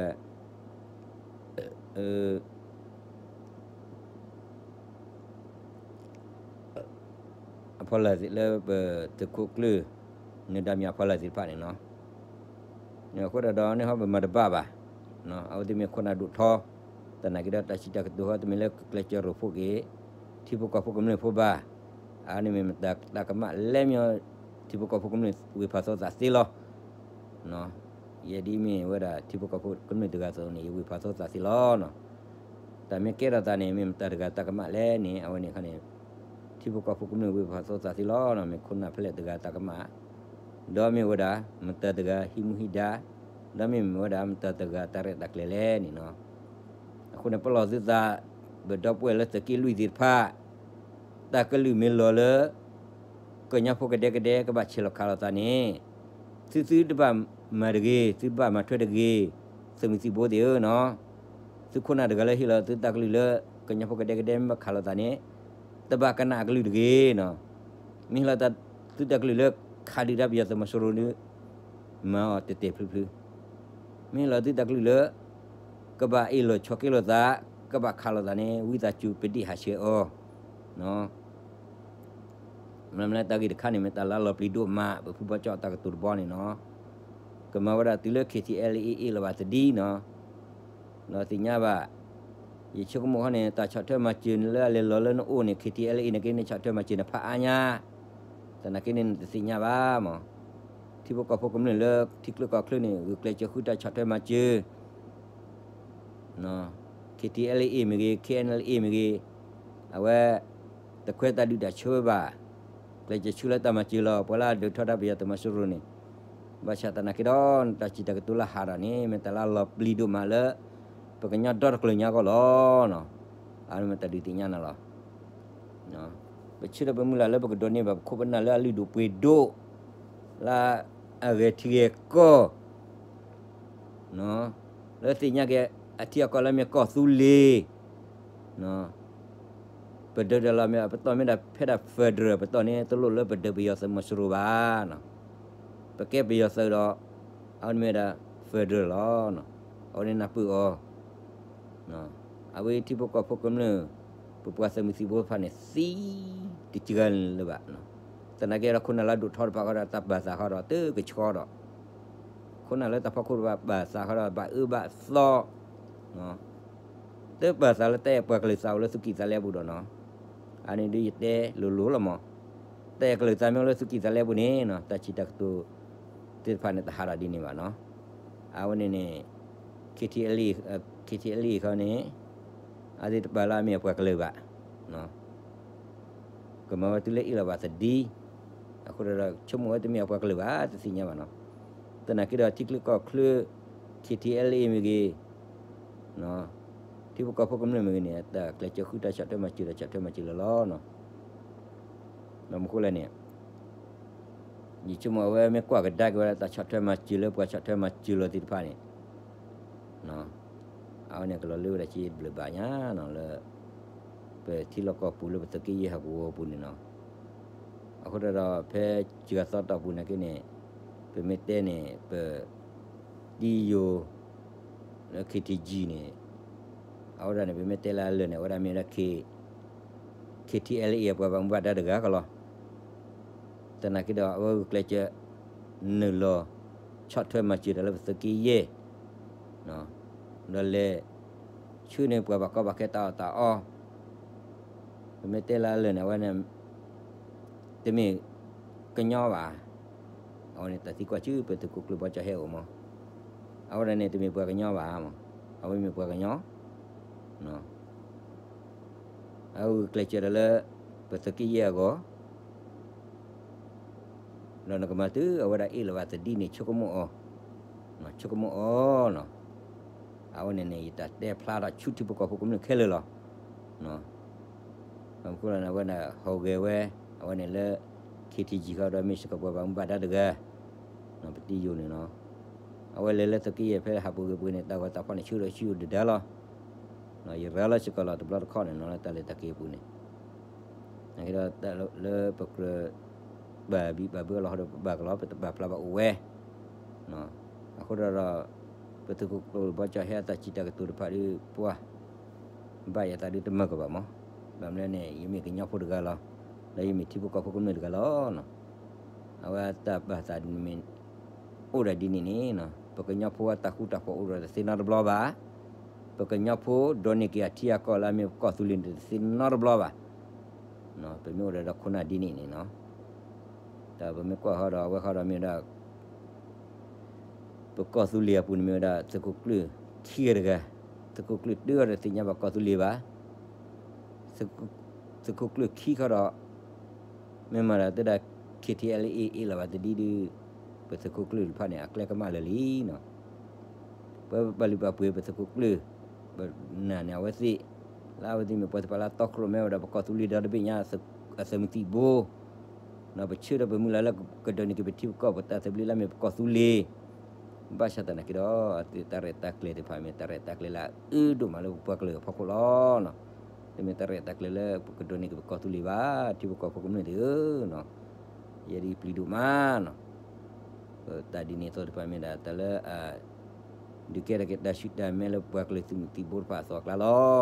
အဖီလာ်သ့ၣ်လၢပသုးခိၣ်ကျၢၢ် နၢၤဒါမံၤအဖီလာ်သ့ၣ်တဖၣ်န့ၣ်နီၤ. အဃိဒီး ဒ်န့ၣ်ဟီ ပမၤတဘၣ်ဘၣ်. အဝဲသ့ၣ်မ့ၢ်ခိၣ်နၢ်ဒိၣ်ထီ သနာ်က့ဒီး တၢ်စံးတၢ်ကတိၤဟီ တမ့ၢ်လၢကကျဲးစၢးရိဖှိၣ်က့ၤ ထံဖိကီၢ်ဖိကမျၢၢ်ဖိဘၣ်. အန့ၣ်မ့ၢ်မတၤတၢ်ကမၣ်လဲၣ် မ့ၢ်ထံဖိကီၢ်ဖိကမျၢၢ်ဝ့ၢ်ဖးသိသးသ့လီၤ. ယဲဒ်မ့ၢ်ဝဲဒၣ်ထံဖိကီၢ်ဖိကမျၢၢ်တဂၤအသိးန့ၣ် ယဝ့ၢ်ဖးသိသးသ့လီၤ. တၢ်မ့ၢ်ကဲထီၣ်သးန့ၣ် မ့ၢ်မတၤတဂၤတၢ်ကမၣ်လဲၣ်န့ၣ် အဝဲန့ၣ်ခီန့ၣ် ထံဖိကီၢ်ဖိကမျၢၢ်ဝ့ၢ်ဖးသိသးသ့လီၤ. မ့ၢ်ခိၣ်နၢ်ဖဲလဲၣ်တဂၤတၢ်ကမၣ် ဒီးမ့ၢ်ဝဲဒၣ် မတၤတဂၤဟံးမူဟံးဒါ ဒီးမ့ၢ်မ့ၢ်ဝဲဒၣ် မတၤတဂၤတၢ်ရဲၣ်တၢ်ကျဲၤလဲၣ်န့ၣ်နီၤ. အဃိန့ၣ် ပလီၢ်သုသး ပဒီပုၢ်ဝဲၢ်လၢသုးက့လွံၢ်သ့ၣ်တဖၣ် တၢ်ကလုၢ်မ့ၢ်လီၤလၢ ကညီဖိကဒဲကဒဲ ကဘၣ်ဆဲးလီၤခးလိာ်သးန့ၣ် သုသုတဘၣ်မၤတဂ့ၤ, သုဘၣ်မၤထွဲတဂ့ၤ, သုးမုၢ်သံၣ်ဘိသ့ၣ်ဧၢနီၤ. သုခိၣ်နၢ်တဂၤလၢဟ့ၣ်လီၤသုတၢ်ကလုၢ်လၢ ကညီဖိကဒဲကဒဲမ့ၢ်ဘၣ်ခးလိာ်သးန့ၣ် တဘၣ်ကနၣ်အကလုၢ်တဂ့ၤနီၤ. မ့ၢ်ဟ့ၣ်လီၤသုတၢ်ကလုၢ်လၢ ခးဒုၣ်ဒါပယီၤသုးမီၤစိရိၤန့ၣ် မၤအီၤတဲာ်တဲာ်ဖျုးဖျုး. မ့ၢ်ဟ့ၣ်လီၤသုတၢ်ကလုၢ်လၢ ကဘၣ်အ့ၣ်လိာ်ဆိးက့လိာ်သး, ကဘၣ်ခးလိာ်သးန့ၣ် ဝံသးစူၤပဒ့ၣ်ဟးဆှဲးအီၤ မ့ၢ်မ့ၢ်လၢတၢ်ဂ့ၢ်တခါန့ၣ် မ့ၢ်တၢ်လၢလီၤပျံၤဒိၣ်မး ပဖုဘီကၠီၣ်တၢ်ကတိၤတဘီန့ၣ်နီၤ. ကမၤဝဲဒၣ်တုၤလၢ KTLA အ့ၣ်လိာ်ဘၣ်သဒံနီၤ. လီၤသ့ၣ်ညါဘၣ်. ယဆိကမိၣ်ခီန့ၣ် တၢ်ဆီၣ်ထွဲမၤစၢၤန့ၣ်လၢအလဲၤလီၤလၢနအိၣ်န့ၣ် KTLA န့ၣ်က့န့ၣ် ဆီၣ်ထွဲမၤစၢၤန့ၣ်ဖးအါညါ သနာ်က့န့ၣ် နတသ့ၣ်ညါဘၣ်မး. ထံဖိကီၢ်ဖိကမျၢၢ်လၢထံချၢကီၢ်ချၢန့ၣ် ဂုာ်ကျဲးစၢးဃုတၢ်ဆီၣ်ထွဲမၤစၢၤ KTLA မ့ၢ်ဂ့ၤ KNLA မ့ၢ်ဂ့ၤ အဝဲ တခွဲးတၢ်ဒုးတၢ်ဆၢဝဲဘၣ်. ကျဲးစၢးဆူလၢတၢ်မၤစၢၤလီၤ. ပှၤလၢအဒုးထီဒါပယီၤသုးမီၤစိရိၤန့ၣ် ဘၣ်ဆၣ်သနာ်က့ဒီး တၢ်စံးတၢ်ကတိၤလၢဟးထီၣ်န့ၣ် မ့ၢ်တၢ်လၢလီၤပျံၤဒိၣ်မးလၢ ပကညီဒီတကလုာ်ညါအဂီၢ်လီၤ. အန့ၣ်မ့ၢ်တၢ်ဒုးသ့ၣ်ညါနၤလီၤ. ပဆၢဒီးပမုၢ်လၢ်လၢပကဒိးန့ၢ်ဘၣ်ပခိၣ်ပနၢ်လၢအလုၢ်ဒိၣ်ပှ့ၤဒိၣ် လၢအဂဲၤထံဂဲၤကီၢ် လၢသ့ၣ်ညါက့ၤ အထံအကီၢ်လၢမ့ၢ်ကီၢ်သူလ့ၤ ပဒုးဒီးလီၤမ့ၢ် ပတီၢ်မ့ၢ်ဒၣ်ဖဲဒၣ် federal ပတီၢ်န့ၣ် တလိၣ်လၢပဒုးပယီၤသုးမီၤစိရိၤဘၣ်. ပကဲပယီၤသုးဒီး အဝဲန့ၣ်မ့ၢ်ဒၣ် federal လီၤ. အဝဲန့ၣ်နၢ်ပၢၢ်အီၤ အဝဲထံဖိကီၢ်ဖိကမျၢၢ် ပပှၤသုးမုၢ်သံၣ်ဘိတဖၣ်န့ၣ် သံတစှၤလၢၤဘၣ်. သနာ်က့ဒီးခိၣ်နၢ်လၢအဒိၣ်ထီတဖၣ်ဃီဒီး တၢ်ပာ်သးဃီဒီး တကဆှီဒီး ခိၣ်နၢ်လၢတၢ်ဖီခိၣ်တဖၣ်ပာ်သးဃီဒီး ဘၣ်အၢဘၣ်သီ တပာ်သးလၢတၢ်အဲၣ်ပှၤကလုာ်သးအိၣ်လၢသုကံၢ်သးလဲပူၤဒီးနီၤ. အန့ၣ်ဒုးယတဲလိၤလိၤလီၤမး. တၢ်အဲၣ်ကလုာ်သးမ့ၢ်အိၣ်လၢသုကံၢ်သးလဲပူၤန့ၣ်နီၤ တၢ်စံးတၢ်ကတိၤသ့ၣ်တဖၣ်န့ၣ် တဟးထီၣ်ဒ်န့ၣ်ဘၣ်နီၤ. အဝဲန့ၣ်န့ၣ် KTLA, KTLA ခီန့ၣ် အသ့ၣ်တပာ်လၢအမ့ၢ်အပှၤကလုာ်ဘၣ်. ကမၤဝဲတုၤလၢအ့ၣ်လိာ်ဘၣ်သဒံ အဃိဒီး ဆိကမိၣ်ဝဲတမ့ၢ်အပှၤကလုာ်ဘၣ် တသ့ၣ်ညါဘၣ်နီၤ. သနာ်က့ဒီးထံချၢကီၢ်ချၢ K T L A မ့ၢ်ဂ့ၤ, ထံဖိကီၢ်ဖိကမျၢၢ်မ့ၢ်ဂ့ၤန့ၣ် တၢ်ကျဲးစၢးဃုတၢ်ဆီၣ်ထွဲမၤစၢၤ တၢ်ဆီၣ်ထွဲမၤစၢၤလၢလီၤနီၤ. ဘၣ်မနုၤဃိလဲၣ်န့ၣ် ယဆိကမိၣ်အဝဲမ့ၢ်ကွၢ်ကဒါက့ၤဝဲဒၣ်တၢ်ဆီၣ်ထွဲမၤစၢၤလၢပှၤဆီၣ်ထွဲမၤစၢၤလီၤသ့ၣ်တဖၣ်န့ၣ် အဝဲန့ၣ်ကလီၤလၢဝဲဒၣ်က့ဘျုးဘၣ်ညါနီၤလၢ ပထံလီၢ်ကီၢ်ပူၤလၢပသုးက့ယဲၢ်ဟီၣ်ကဝီၤပူၤန့ၣ်နီၤ. အဃိဒီး ဖဲစှၤသီတီၢ်ပူၤနာ်က့န့ၣ် ပမ့ၢ်တဲန့ၣ် ပ တံယိၤ လၢ K T G န့ၣ် အဝဲဒၣ်န့ၣ် ပမ့ၢ်တဲလၢအလၢာ်န့ၣ် အဝဲဒၣ်မ့ၢ်ဝဲဒၣ် K- K T L A အပှၤဘၣ်မူဘၣ်ဒါတဂၤကလီၤ. သနာ်က့ဒီး အဝဲဂုာ်ကျဲးစၢး နုာ်လီၤ ဆီၣ်ထွဲမၤစၢၤတၢ်လၢပသုးက့ယဲၢ် ဒီးလဲၤဆှၢန့ၢ်ပှၤဘၣ်ကီဘၣ်ခဲတၢ်အီၣ်တၢ်အီ ပမ့ၢ်တဲလၢအလၢာ်န့ၣ် အဝဲန့ၣ် တမ့ၢ်ကညီဘၣ်. အဝဲန့ၣ်တၢ်သံကွၢ်ဆူပသုးခိၣ်ကျၢၢ်ဘီကၠီၣ်ဟဲအိၣ်မး, အဝဲဒၣ်န့ၣ်တမ့ၢ်ပှၤကညီဘၣ်မး, အဝဲမ့ၢ်ပှၤကညီ အဂုာ်ကျဲးစၢးတၢ်လၢ ပသုးက့ယဲၢ်အဂီၢ် ဒီးနကမၤတုၤအဝဲဒၣ်အ့ၣ်လိာ်ဘၣ်သဒံးန့ၣ် ဆိကမိၣ်အီၤ, ဆိကမိၣ်အီၤနီၤ. အဝဲန့ၣ်န့ၣ် ယတၢ်တဲဖျါထီၣ်ဆူထံဖိကီၢ်ဖိကမျၢၢ်ခဲလၢာ်လီၤ. ဘၣ်မနုၤဃိလၢန့ၣ် အဝဲန့ၣ်ဟီၣ်ဂဲၤဝဲ, အဝဲန့ၣ်လၢ K T G ဃီဒီးမ့ၢ်စ့ၢ်ကီးပှၤဘၣ်မူဘၣ်ဒါတဂၤ, ပတံယိၤန့ၣ်နီၤ. အဝဲလဲၤလၢသုးက့ယဲၢ်ဖဲဟးပူၤဂ့ၤပူၤန့ၣ် တၢ်ဂီၤတၢ်ဖီၣ်န့ၣ်ဆှၢဒီးဆှၢယိာ်ဒုၣ်ဒါလီၤ. ယရၤလီၤစ့ၢ်ကီးလီၤတဘျီတခီၣ်န့ၣ်နီၤ လၢတၢ်လဲၤတၢ်က့ၤအပူၤန့ၣ် နာ်က့ဒီး လၢပကြၢး ပာ်ဘံၣ်ပာ်ဘၢအီၤလီၤဟီဒီး ပဘၣ်ကလီ ပတပာ်ဖျါဘၣ်အိၣ်ဝဲ. အဃိဒီး ပသုးခိၣ်ကျၢၢ်ဘီကၠီၣ်ဟဲအတၢ်စံးတၢ်ကတိၤတဖၣ်ဒီး ပှၤ ဘၣ်ယသးဒုတမၤကဘၣ်မး, ဘၣ်မနုၤလဲၣ်န့ၣ် ယမ့ၢ်ကညီဖိတဂၤလီၤ, ဒီးယမ့ၢ်ထံဖိကီၢ်ဖိကမျၢၢ်တဂၤလီၤ. အဝဲတၢ်ပာ်သးမ့ၢ် အိၣ်ဒၣ်ဒ်န့ၣ်န့ၣ် ပကညီဖိအတၢ်ဃူတၢ်ဖိးအိၣ်ဒီးတသ့နီတဘျီဘၣ်. ပကညီဖိဒိးန့ၢ်က့ၤအထံအကီၢ်လၢအမ့ၢ်ပကီၢ်သူလ့ၤန့ၣ်တသ့နီတဘျီဘၣ်. ပမ့ၢ်အိၣ်ဒီးဒီးခိၣ်နၢ်ဒ်န့ၣ်န့ၣ်နီၤ, တၢ်ပမ့ၢ်ကွၢ်ဃီဒီးအဝဲဃီဒီးမ့ၢ်ဝဲဒၣ် ပကီၢ်သူလ့ၤအပူၤန့ၣ်မ့ၢ်ဝဲဒၣ် သုးခိၣ်ကျၢၢ်ခံဂၤတဂၤ, သုးခိၣ်ကျၢၢ်တဂၤဒီးတသ့ၣ်ညါဘၣ်ကီၢ်သူလ့ၤဘၣ်, သုးခိၣ်ကျၢၢ်ခံဃီဒီး မ့ၢ်မၤဒီးတဲဒၣ် K T L A အ့ၣ်လိာ်ဘၣ်သဒံးဒုး ပသုးခိၣ်ကျၢၢ်တဖၣ်န့ၣ် အကျဲကမၣ်လၢာ်လံနီၤ. ပပာ်လုၢ်ပာ်ပှ့ၤပသုးခိၣ်ကျၢၢ် ပနာ်န့ၣ်အဝဲသ့ၣ်, လၢအဝဲသ့ၣ်မ့ၢ်ပှၤသ့ၣ်တဖၣ်လၢအတီခိၣ်ရိၣ်မဲဝဲဒၣ်ပကီၢ်သူလ့ၤဒီတဘ့ၣ်ညါ အသုးမုၢ်သံၣ်ဘိ, ဒီးပဆၢဒီးပမုၢ်လၢ်လၢကဒိးန့ၢ်က့ၤပထံပကီၢ် ပတၢ်သဘျ့လၢအမ့ၢ်ပကီၢ်သူလ့ၤ, ဘၣ်ဆၣ်သနာ်က့ဒီး အသုးတၢ်ရဲၣ်တၢ်ကျဲၤသ့ၣ်တဖၣ်မ့ၢ်တၢ်ရဲၣ်တၢ်ကျဲၤလၢအအၢဒိၣ်မးလၢပပှၤကလုာ်အဖီခိၣ်လီၤ. တမ့ၢ်တၢ်ရဲၣ်တၢ်ကျဲၤလၢပကဒိးန့ၢ်က့ၤပကီၢ်သူလ့ၤဘၣ် ထံဖိကီၢ်ဖိကမျၢၢ်သ့ၣ်ဧၢ, ယဲဒ်ပျံၤဒိၣ်မးနီၤ. တၢ်ဒ်န့ၣ်အသိးတဖၣ်မ့ၢ်ဒၣ်တၢ်လၢ ဒုးကဲထီၣ်က့ၤတၢ်ဆူၣ်တၢ်မဲလၢပှၤကလုာ်သုးမုၢ်သံၣ်ဘိတဖၣ်အသိးအကျါလီၤ.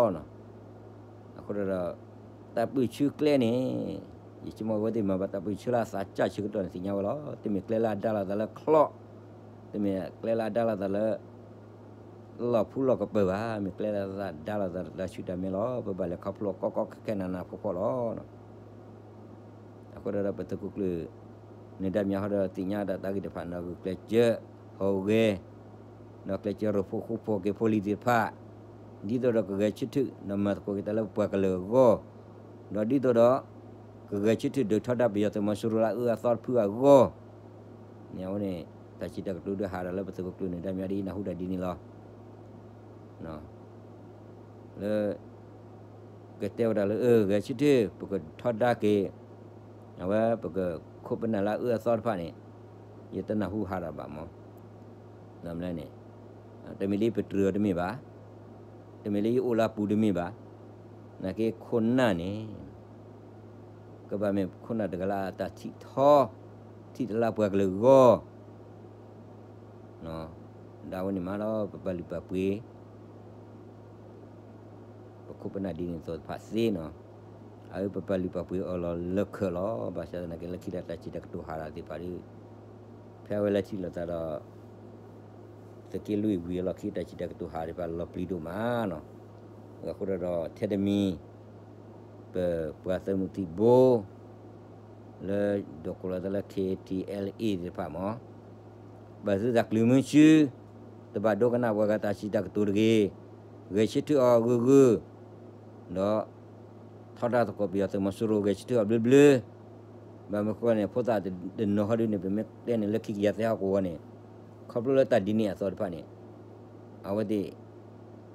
အဃိဒီး တၢ်ပၢၢ်ဆၢကျဲန့ၣ် ယဆိကမိၣ်အဝဲသ့ၣ်မၤဘၣ်တၢ်ပၢၢ်ဆၢလၢအသးစၢ်ဆၢကတီၢ်န့ၣ်သ့ၣ်ညါဝဲလီၤ. တမ့ၢ်ကျဲလၢအဒါလိာ်သးလၢချီၣ်, တမ့ၢ်ကျဲလၢအဒါလိာ်သးလၢ လီၢ်ဖူလီၢ်ကပၢၤဘၣ်, မ့ၢ်ကျဲလၢအဒါလိာ်သးလၢတၢ်ဆူၣ်တၢ်မဲလီၤ. ပဘၣ်လဲၤခီဖျိကီကီခဲခဲနးနးဖှီၣ်ဖှီၣ်လီၤ. အဃိဒီးပသုးခိၣ်ကျၢၢ် နၢၤဒါမၠးဃီဒီးသ့ၣ်ညါဒၣ်တၢ်ဂ့ၢ်တဖၣ်န့ၣ် ဂုာ်ကျဲးစၢး ဟီၣ်ဂဲၤ ဒီးကျဲးစၢးရိၣ်ဖှိၣ်ဃူဖိးက့ၤဖိလံၤသ့ၣ်တဖၣ်, ဒ်သိးဒီးကဂဲၤဆၢထၢၣ် ဒီးမၤသကိးက့ၤတၢ်လၢပပှၤကလုာ်အဂီၢ်, ဒီးဒ်သိးဒီး ကဂဲၤဆၢထၢၣ်ဒုးထီဒါပယီၤသုးမီၤစိရိၤလၢအအၢအသီတဖုအဂီၢ်န့ၣ် အဝဲန့ၣ် တၢ်စံးတၢ်ကတိၤဒုးဟးဒီးလၢပသုးခိၣ်ကျၢၢ်နၢၤဒါမၠးဒ်အံၤ နၢ်ဟူဒၣ်ဒ်န့ၣ်လီၤ. လၢ ကတဲဝဲဒၣ်လၢ အၢ ဂဲၤဆၢထၢၣ် ပကထီဒါက့ၤ အဝဲပကခိၣ်ပနၢ်လၢအအၢအသီတဖၣ်န့ၣ် ယတနၢ်ဟူဟးဒီးဘၣ်မး, န့ၣ် တမ့ၢ်လၢပတြၢၤအီၤတမ့ၢ်ဘၣ်, တမ့ၢ်လၢယအိၣ်လၢအပူၤတမ့ၢ်ဘၣ်, နာ်က့ခိၣ်နၢ်န့ၣ် ကဘၣ်မ့ၢ်ခိၣ်နၢ်တဂၤလၢအတၢ်ထံၣ်ထီ ထံၣ်တၢ်လၢအပှၤကလုာ်အဂီၢ် ဒ်ဝဲန့ၣ်မးဒီး ပပာ်လုၢ်ပာ်ပှ့ၤ ပခိၣ်ပနၢ်ဒ်န့ၣ်အသိးတဖၣ်သ့နီၤ, အအၢပပာ်လုၢ်ပာ်ပှ့ၤအီၤလီၤလၢခၢးလီၤ. ဘၣ်ဆၣ်သနာ်က့လၢခံလၢတၢ်စံးတၢ်ကတိၤဟးဒီးသ့ၣ်တဖၣ်ဒီး ဖဲအဝဲလဲၤထံၣ်လိာ်သးဒီး သုးက့လွံၢ်ဝံၤအလီၢ်ခံ တၢ်စံးတၢ်ကတိၤဟးသ့ၣ်တဖၣ်လီၤပျံၤဒိၣ်မးနီၤ. အဃိဒီး ထဲတမံၤ ပပှၤသုးမုၢ်သံၣ်ဘိ လၢဒိးကိးလီၤသးလၢ K T L A သ့ၣ်တဖၣ်မး ဘၣ်သုသးကျၢၤမုဆူ တဘၣ်ဒိကနၣ်ပှၤဂၤတၢ်စံးတၢ်ကတိၤတဂ့ၤ, ဂဲၤဆၢထၢၣ်အီၤဂၢၢ်ဂၢၢ်, ဒီး ထီဒါသကိးပယီၤသုးမီၤစိရိၤ ဂဲၤဆၢထၢၣ်အီၤဘျၢဘျၢ, ဘၣ်မနုၤဃိန့ၣ် ဖိသၣ်တနီၤဟီဒုန့ၣ် ပမ့ၢ်တဲန့ၣ်လၢခံကယၤသဲဟီၣ်ကဝီၤန့ၣ် ခီဖျိလၢတၢ်ဒ်န့ၣ်အသိးတဖၣ်န့ၣ် အဝဲသ့ၣ်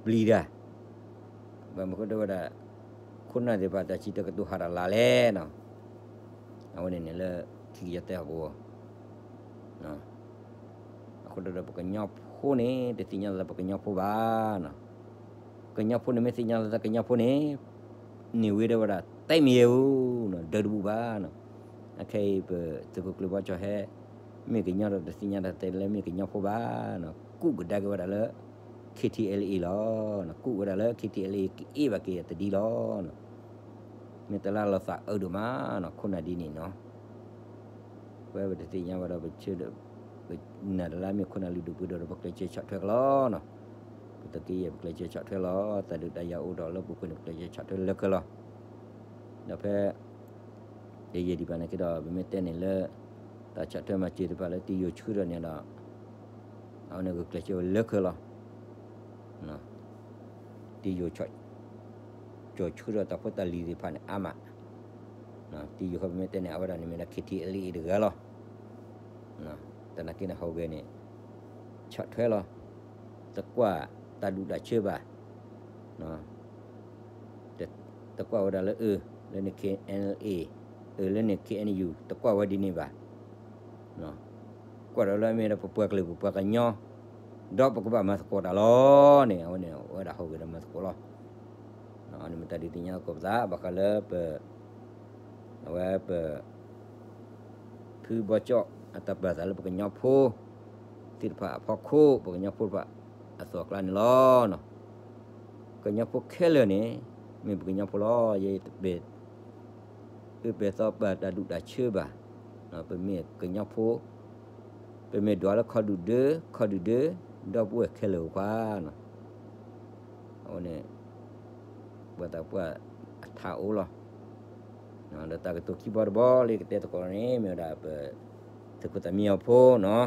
ပျံၤတၢ်, ဘၣ်မနုၤဃိတဲဝဲဒၣ် ခိၣ်နၢ်သ့ၣ်တဖၣ်တၢ်စံးတၢ်ကတိၤဟးတၢ်လၢ်လဲၣ်နီၤ, အဝဲန့ၣ်န့ၣ်လၢ ခံကယၤတဲဟီၣ်ကဝီၤ အဃိဒီးပကညီဖိန့ၣ် တသ့ၣ်ညါလီၤသးပကညီဖိဘၣ်နီၤ, ကညီဖိန့ၣ်မ့ၢ်သ့ၣ်ညါလီၤသးကညီဖိန့ၣ် န့ၢ်ဝဲဒၣ်ဝဲဒၣ် တၢ်မ့ၢ်ယဲဧိၤနီၤ ဒၢတဘူၣ်ဘၣ်နီၤ, အခဲအံၤပသုးခိၣ်ကျၢၢ်ဘီကၠီၣ်ဟဲ မ့ၢ်ကညီဒီးတသ့ၣ်ညါတၢ်တဲလၢမ့ၢ်ကညီဖိဘၣ်နီၤ, ကူၣ်ကဒါက့ၤဝဲဒၣ်လၢ ခ့ထံအဲလ်အ့လီၤ, ကူၣ်ဝဲဒၣ်လၢ ခ့ထံအဲလ်အ့ ကအ့ၣ်ဘၣ်က့ၤအတဒံလီၤ, မ့ၢ်တလၢလီၤသးအၢဒိၣ်မးနီၤ ခိၣ်နၢ်ဒ်န့ၣ်နီၤ ပဝဲပတသ့ၣ်ညါဘၣ်ဒီး ပဆၢဒီး ပနာ်တလၢမ့ၢ်ခိၣ်နၢ်လုၢ်ဒိၣ်ပှ့ၤဒိၣ်ဒီး ပကျဲးစၢးဆီၣ်ထွဲကလီနီၤ, ပတက့ယဲၢ်ပကျဲးစၢးဆီၣ်ထွဲလီၤ, တၢ်ဒုးတၢ်ယၤအိၣ်ဒီးလၢပူၤကွံာ်န့ၣ် ပကျဲးစၢးဆီၣ်ထွဲလၢခဲလီၤ, ဒီးဖဲ တယံာ်ဒံးဘၣ်န့ၣ်က့ဒီး ပမ့ၢ်တဲန့ၣ်လၢ တၢ်ဆီၣ်ထွဲမၤစၢၤသ့ၣ်တဖၣ်လၢတံယိၤဆှၢထီၣ်န့ၣ်ဒီး အဝဲန့ၣ်ဂုာ်ကျဲးစၢးဝဲလၢခဲလီၤ, တံယိၤ ကၠီၤဆှၢထီၣ်တၢ်ဖိတၢ်လံၤသ့ၣ်တဖၣ်န့ၣ်အါမး, တံယိၤဃီပမ့ၢ်တဲန့ၣ် အဝဲဒၣ်န့ၣ်မ့ၢ်ဒၣ် ခ့ထံအဲလ်အ့ တဂၤလီၤ, သနာ်က့န့ၣ် ဟီၣ်ဂဲၤန့ၣ် ဆီၣ်ထွဲလီၤ, တကွၢ်တၢ်ဒူၣ်တၢ်ဆၢဘၣ် တကွၢ်ဝဲဒၣ်လၢ အၢ လၢန့ၣ် ခ့ၣ်အဲၣ်အလ်အ့ အၢ လၢန့ၣ် ခ့ၣ်အဲၣ်ယူၣ် တကွၢ်ဝဲဒ်န့ၣ်ဘၣ်, ကွၢ်ဒီးလၢအမ့ၢ်ဒၣ်ပပှၤကလုာ်ပပှၤကညီ ဒီးပကဘၣ်မၤသကိးတၢ်လီၤန့ၣ် အဝဲန့ၣ် အဝဲဒၣ်ဟီၣ်ဂဲၤဒီးမၤသကိးလီၤ, န့ၣ်မ့ၢ်တၢ်ဒုးသ့ၣ်ညါသကိးပသး ဘၣ်ဃးလၢပ အဝဲပ ဖုဘီကၠီၣ် အတၢ်ပာ်သးလၢပကညီဖိ သ့ၣ်တဖၣ်အဖီခိၣ် ပကညီဖိတဖၣ်အသိးအကျါန့ၣ်လီၤ. ကညီဖိခဲလၢာ်န့ၣ် မ့ၢ်ပကညီဖိလီၤ. ယဲ ပအဲၣ်သီပာ်တၢ်ဒူၣ်တၢ်ဆၢဘၣ်, ပမ့ၢ်ကညီဖိ, ပမ့ၢ်ဒွးလၢခီဒူၣ်ဒၢ ခီဒူၣ်ဒၢ ဒီပုၢ်ဝဲၢ်ခဲလၢာ်အခွါန့ၣ် အဝဲန့ၣ် ပှၤသးပှၢ်အထါအိၣ်လီၤ. ဒီးတၢ်ကတိၤခံဘီတဘီလၢယကတဲသကိးန့ၣ် မ့ၢ်ဝဲဒၣ်ပ သုးခိၣ်သးမံအီၤဖိနီၤ,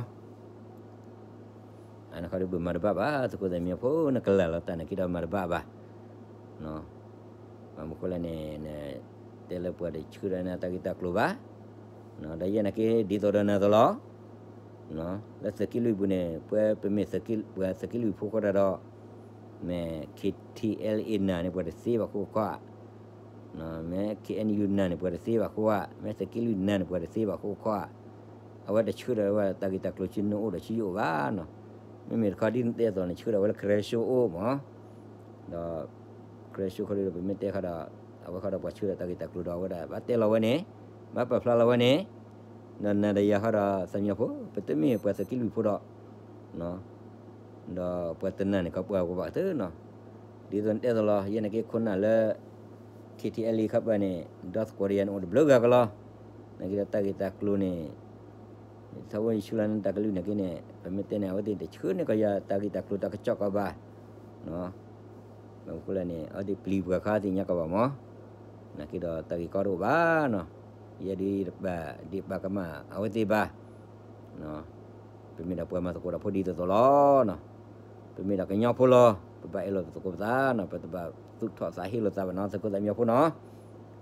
အန့ၣ်ခီဒုးပမၤတဘၣ်ဘၣ် သုးခိၣ်သးမံအီၤဖိ နကလၢ်လီၤတၢ်န့ၣ်က့ဒီးမၤတဘၣ်ဘၣ်. ဘၣ်မနုၤဃိလဲၣ်န့ၣ် နတဲလၢပှၤတဆှၢဒီးနၤတၢ်ဂ့ၢ်တၢ်ကျိၤဘၣ်, ဒီးယဲနာ်က့ဒ်သိးဒီးနၤသိးလီၤ. လၢသုးက့လွံၢ်ပူၤန့ၣ် ပှၤပမ့ၢ် ပှၤသုးက့လွံၢ်ဖိဃီတၢ်ဒီး မ့ၢ် ခ့ထံအဲလ်အ့ နၤန့ၣ် ပှၤတသ့ဘၣ်ဃိခီဧါ, မ့ၢ် ခ့အဲၣ်ယူၣ် နၤန့ၣ် ပှၤတသ့ဘၣ်ဃိဧါ, မ့ၢ်သုးက့လွံၢ်နၤန့ၣ် ပှၤတသ့ဘၣ်ဃိခီဧါ, အဝဲတဆှၢဒီးဝဲတၢ်ဂ့ၢ်တၢ်ကျိၤဆူနအိၣ်ဒီးဆူယအိၣ်ဘၣ်နီၤ. မ့မ့ၢ်တခီဒ်နတဲအသိးန့ၣ် ဆှၢဒီးဝဲလၢ ခရဲရှိ အိၣ်မး, ဒီး ခရဲရှိ ခီဒုးဒီးပမ့ၢ်တဲဃီဒီး အဝဲဃီဒီးပှၤဆှၢဒီးတၢ်ဂ့ၢ်တၢ်ကျိၤဒီးအဝဲဒၣ် ဘၣ်တဲလီၤဝဲန့ၣ်, ဘၣ်ပာ်ဖျါလီၤဝဲန့ၣ်, ဒီးနၤဒီးယၤဃီဒီးသးမံဖိ ပတမ့ၢ်ပှၤသုးက့လွံၢ်ဖိဒီး ဒီးပှၤတနၤန့ၣ် ကပှၤကဘၣ်ကတၢၢ်နီၤ. ဒ်သိးနတဲသိးလီၤ ယဲနာ်က့ခိၣ်နၢ်လၢ ခ့ထံအဲလ်အ့ ခီပှၤန့ၣ် ဒီသကိးဒီးယၤန့ၣ်အိၣ်တဘျုးဂၤကလီၤ. နာ်က့ဒီးတၢ်ဂ့ၢ်တၢ်ကျိၤန့ၣ် ထီဘိယဆှၢလီၤန့ၢ်တၢ်ကလုၢ်နာ်က့န့ၣ် ပမ့ၢ်တဲန့ၣ် အဝဲသ့ၣ်တဆှၢန့ၢ်ကီးယၤတၢ်ဂ့ၢ်တၢ်ကျိၤတၢ်ကစီၣ်ကီးဘၣ် ဘၣ်မနုၤဃိလဲၣ်န့ၣ် အဝဲသ့ၣ်ပျံၤပှၤခါသ့ၣ်ညါကီးဘၣ်မး, နာ်က့ဒီးတၢ်ဂ့ၢ်ကီတအိၣ်ဘၣ်နီၤ. ယဲဒုးတပာ်ဒ့ၣ်ပာ်ကမၣ်အဝဲသ့ၣ်ဘၣ် ပမ့ၢ်ဒၣ်ပှၤမၤသကိးတၢ်ဖိဒ်သိးသိးလီၤ. ပမ့ၢ်ဒၣ်ကညီဖိလီၤ. ပဘၣ်အဲၣ်လိာ်သကိးပသးနီၤ, ပတဘၣ်သူၣ်ထီၣ်သးဟ့လိာ်သးဘၣ်နီၤ သုးခိၣ်သးမံဖိနီၤ.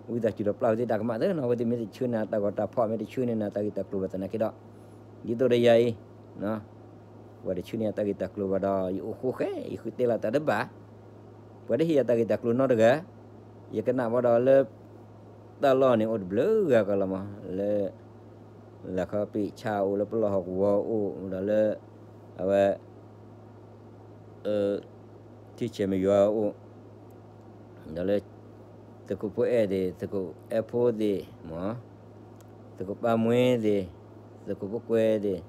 ဝံသးစူၤဒီးပျၢ်ဝဲသ့ၣ်တၢ်ကမၣ်သ့နီၤ, အဝဲသ့ၣ်မ့ၢ်တဆှၢန့ၢ်တၢ်ဂီၤတၢ်ဖီၣ် မ့ၢ်တဆှၢန့ၢ်နၤတၢ်ဂ့ၢ်တၢ်ကျိၤဘၣ်သနာ်က့ဒီး, ဒ်သိးဒီးယၤအံၤ ပှၤတဆှၢန့ၢ်ယၤတၢ်ဂ့ၢ်တၢ်ကျိၤဘၣ်ဒီး ယအိၣ်ဃိဃဲ ယဃုတဲလီၤတၢ်တဘၣ်, ပှၤတဟ့ၣ်ယၤတၢ်ဂ့ၢ်တၢ်ကျိၤနီတဂၤ, ယကနၣ်ဘၣ်ဒီးလၢ တၢ်လီၢ်န့ၣ်အိၣ်တဘျုးဂၤကလီၤမး လၢ လၢခီပ့ၣ်ဆါအိၣ် လၢပလီၢ်ဟီၣ်ကဝီၤအိၣ် ဒီးလၢ အဝဲ ထံဆဲးမယွၤအိၣ်, ဒီးလၢ သုးခိၣ်ဖိအဲၣ်သ့ၣ် သုးခိၣ်အဲၣ်ဖိသ့ၣ်မး, သုးခိၣ်ပၢ်မှ့သ့ၣ်, သုးခိၣ်ဖိကွဲသ့ၣ်,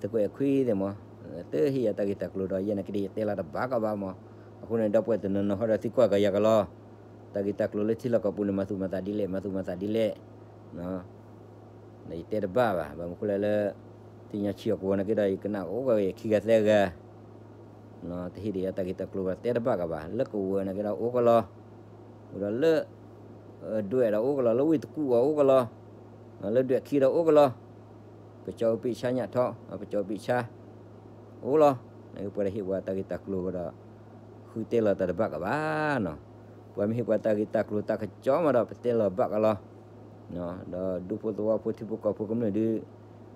သုးခိၣ်အဲၣ်ခွံသ့ၣ်မး, တဟ့ၣ်ယၤတၢ်ဂ့ၢ်တၢ်ကျိၤဒီး ယဲနာ်က့ဒီးယတဲလီၤတဘၣ်ကီးဘၣ်မး, အဃိန့ၣ် ဒီပုၢ်ဝဲၢ်တနီၤနီၤဃီဒီးသံကွၢ်ကယၤကလီၤ, တၢ်ဂ့ၢ်တၢ်ကျိၤလၢထံလီၢ်ကီၢ်ပူၤန့ၣ် မၤသူၣ်မၤသးဒ်လဲၣ် မၤသူၣ်မၤသးဒ်လဲၣ် ဒီးယတဲတဘၣ်ဘၣ်, ဘၣ်မနုၤဃိလဲၣ်လၢ သ့ၣ်ညါဆံးအီၤကဝီၤနာ်က့ဒီး ယကနၣ်အိၣ်ကဝဲခံဂၤသၢဂၤ, တဟ့ၣ်ဒံးယၤတၢ်ဂ့ၢ်တၢ်ကျိၤဘၣ်တဲတဘၣ်ကီးဘၣ်, လၢကဝီၤနာ်က့ဒီးအိၣ်ကလီၤ, အိၣ်ဒီးလၢ ဒွဲၣ်ဒီးအိၣ်ကလီၤ, လၢဝ့ၢ်တကူၣ်အီၤအိၣ်ကလီၤ, လၢဒွဲၣ်ခံဒီးအိၣ်ကလီၤ, ပကၠီအပ့ၢ်ဆါညၣ်ထီ, ပကၠီအပ့ၢ်ဆါ အိၣ်လီၤ, နာ်က့ပှၤတဟ့ၣ်ပှၤတၢ်ဂ့ၢ်တၢ်ကျိၤဘၣ်ဒီး ဃုတဲလီၤတၢ်တဘၣ်ကီးဘၣ်နီၤ, ပှၤမ့ၢ်ဟ့ၣ်ပှၤတၢ်ဂ့ၢ်တၢ်ကျိၤတၢ်ကစီၣ်မးဒီး ပတဲလီၤဘၣ်ကီးလီၤ, ဒီးဒူဖိသဝီဖိထံဖိကီၢ်ဖိကမျၢၢ်ဒုး